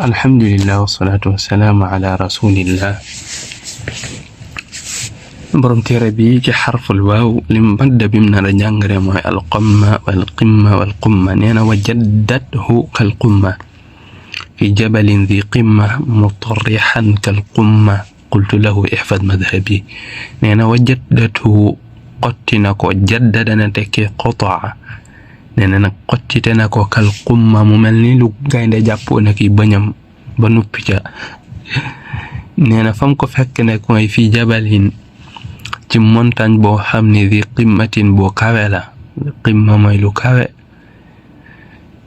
alhamdulillah wassalatu wassalamu ala rasulillah. borom téere bi ci xarful waaw lim badda bim na la jàngare mooy alqamma wal qimma wal qumma nee na wajaddathu kal qumma fi jabalin dhi qimma mutarrihan kal qumma qultu lahu ihfad madhabi nee na wajaddathu qottina ko jaddada na tekki qataa nee na nag qottite na ko kal qumma mu mel ni lu gaynde jàppoo na ki bañam ba nuppi ca nee na fam ko fekk ne mooy fi jabalin ci montagne boo xam ne di qimmatin boo kawe la qimma mooy lu kawe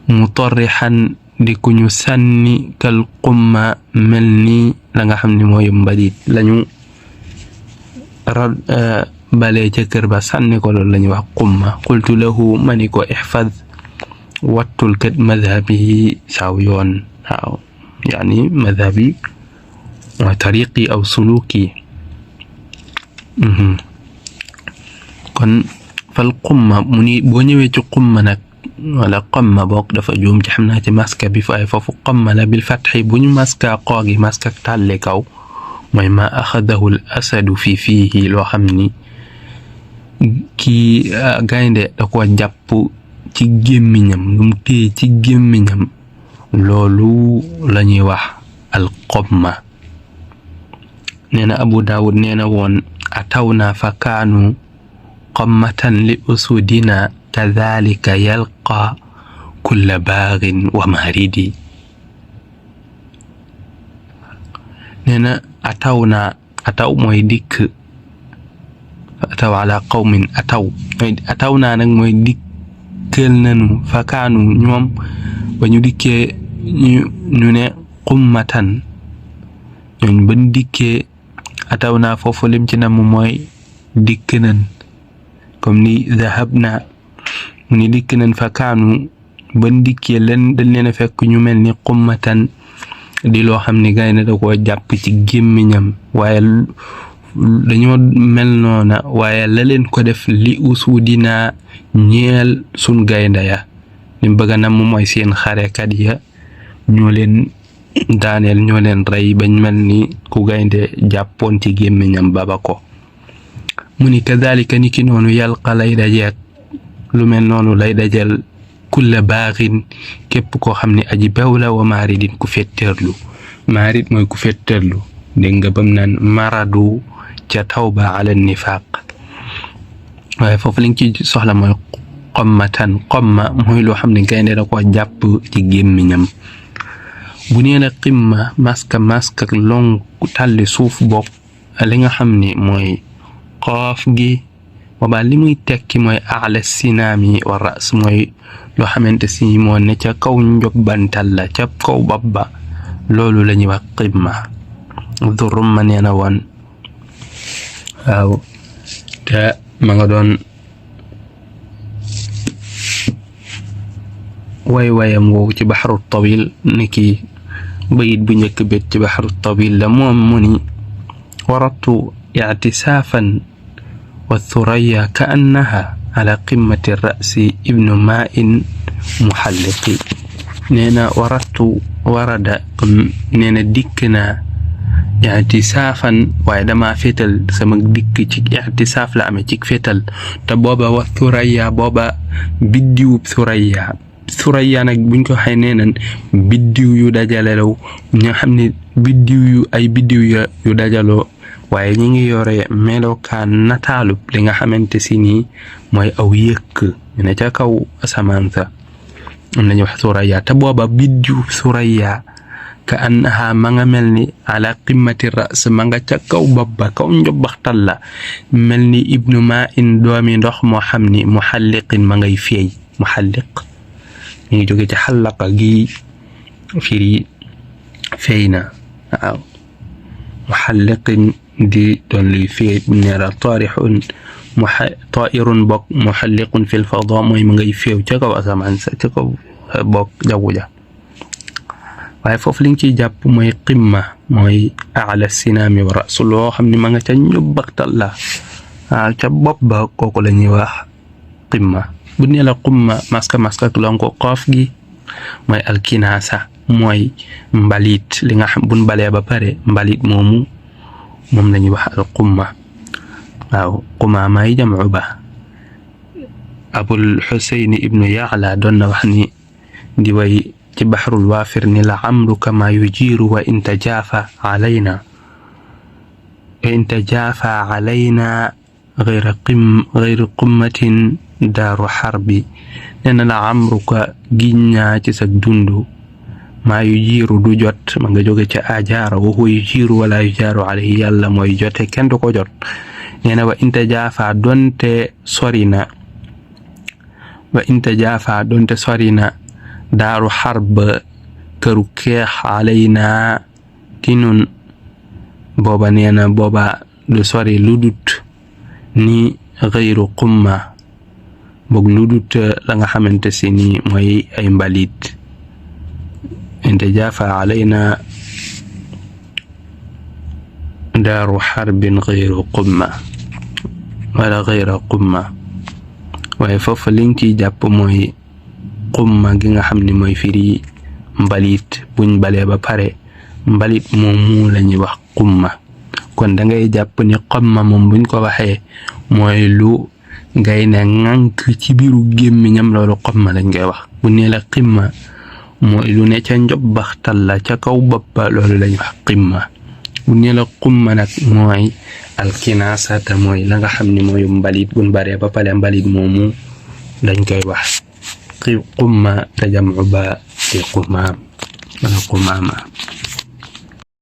mutarrihan di ku ñu sànni kal qumma mel ni la nga xam ne mooy mbalit lañu balee ca kër ba sànni ko loolu lañu wax qumma qultu lahu mani ko ihfad wattul kat madhabi saw yoon waaw yani madhabi wa tariqi aw suluki kon fal qumma mu ni boo ñëwee ci qumma nag wala qamma bokk dafa juum ci xam naa ci maska bi fa ay foofu qamma la bil fatxi bu ñu maska qoogi maska tàlle kaw mooy ma axadahu al asadu fi fiihi loo xam ni kii gaynde da ko jàpp ci gémmiñam lu mu téye ci gémmiñam loolu lañuy wax al qamma nee na Abu Daawud nee na woon atawna fa kaanu qammatan li usudina kadhalika yalqa kulla baaghin wa maridi nee na ataw mooy dikk ataw ala qawmin ataw naa nag mooy dikkal nanu fa kaanu ñoom ba ñu dikkee ñu ne qummatan ñooñ ban dikkee ataw naa foofu lim ci nam mooy dikk nan comme ni dhahabna mu ni dikk nan fa kaanu ban dikkee leen dañ leen a fekk ñu mel ni qummatan di loo xam ne gaynde da koo jàpp ci gémmiñam waaye dañoo mel noona waaye la leen ko def li usudina ñeel sun gaynde ya li bëgg a nam mooy seen xarekat ya ñoo leen daaneel ñoo leen rey bañ mel ni ku gaynde jàppoon ci gémmiñam baba ko mu ni kadhalika ni ki noonu yalqa lay dajeek lu mel noonu lay dajel kulla baaxin képp koo xam ne aji bew la wa maaridin ku fetteerlu maarid mooy ku fetteerlu dégg nga bam naan maradu ca tawba ala nifaq waaye foofu liñ ci soxla mooy qamma mooy loo xam ne gaynde da ko jàpp ci gémmiñam bu nee na qimma maska long tàlli suuf bopp li nga xam ni mooy qaaf gi boobaa li muy tekki mooy ala sinaami wa ras mooy loo xamante si moo ne ca kaw njobbantal la ca kaw bopp ba loolu la ñuy wax qimma durum ma nee na woon waaw te ma nga doon wayam woowu ci baxaru tawil niki bayit bu njëkk bet ci baxaru tawil la moom mu ni waratu i'tisaafan wa thuraya ka annaha ala qimmati ra'si ibnu ma'in muhalliqi nee na warada nee na dikk naa i'tisaafan waaye dama féetal sama dikk ci i'tisaaf la amee ci féetal te booba wa thuraya booba biddiwub thuraya nag buñ ko xëy nee nan biddiw yu dajalelaw ñoo xam ne biddiw yu dajaloo waaye ñi ngi yore melokaan nataalub li nga xamante si nii mooy aw yëkk ñu ne ca kaw asamaan sa am nañu wax thuraya te booba biddiw thuraya ka annaha ma nga mel ni ala qimmati ras ma nga ca kaw bopp ba kaw njobbaxtal la mel ni ibnu ma'in doomi ndox moo xam ni muhalliqin ma ngay feey muhalliq ñu ngi jóge ci xallaqa gi firi feey na waaw muhalliqin di doon luy feey neera tairun bokk muhalliqun fil fada mooy ma ngay feew ca kaw asamaan sa ca kaw bokk jaww ja waaye foofu liñ ciy jàpp mooy qimma mooy ala sinaami wa rasu loo xam ne ma nga ca ñubbaxtal la ca bopp ba kooku la ñuy wax qimma bu nee la qumma maska ak lonko qoof gi mooy alkinaasa mooy mbalit li nga xam buñ balee ba pare mbalit moomu moom lañuy wax al qumma waaw qumaama yi jam'u ba Abul Husayn ibnu Ya'la doon na wax ni di way ci Bahrul Waafir ni la amruka ma yujiiru wa in tajaafa alayna ghayra qummatin daaru harbi nee na la amruka giññaa ci sa dundu maa yujiiru du jot ma nga jóge ca ajaara wa huwa yujiiru wala yujaaru alayhi yàlla mooy jote kenn du ko jot nee na wa in tajaafa donte sori na daaru xarb këru keex alayna ci nun booba nee na booba du sori lu dut ni xëyru qumma boog lu dut la nga xamante si ni mooy ay mbalit inte jaafa alayna daaru xarbin xëyru qumma wala xëyra qumma waaye foofu liñ ciy jàpp mooy qumma gi nga xam ni mooy firi mbalit buñ balee ba pare mbalit moomu lañuy wax qumma kon da ngay jàpp ni qumma moom buñ ko waxee mooy lu ngay ne ŋànk ci biiru gémmiñam loolu qumma lañ koy wax bu nee la qimma mooy lu ne ca njobbaxtal la ca kaw boppa loolu lañ wax qimma bu nee la qumma nag mooy alkinaasata mooy la nga xam ni mooy mbalit buñ baree ba pare mbalit moomu lañ koy wax qumma te jam'u ba ci qumaam wala qumaama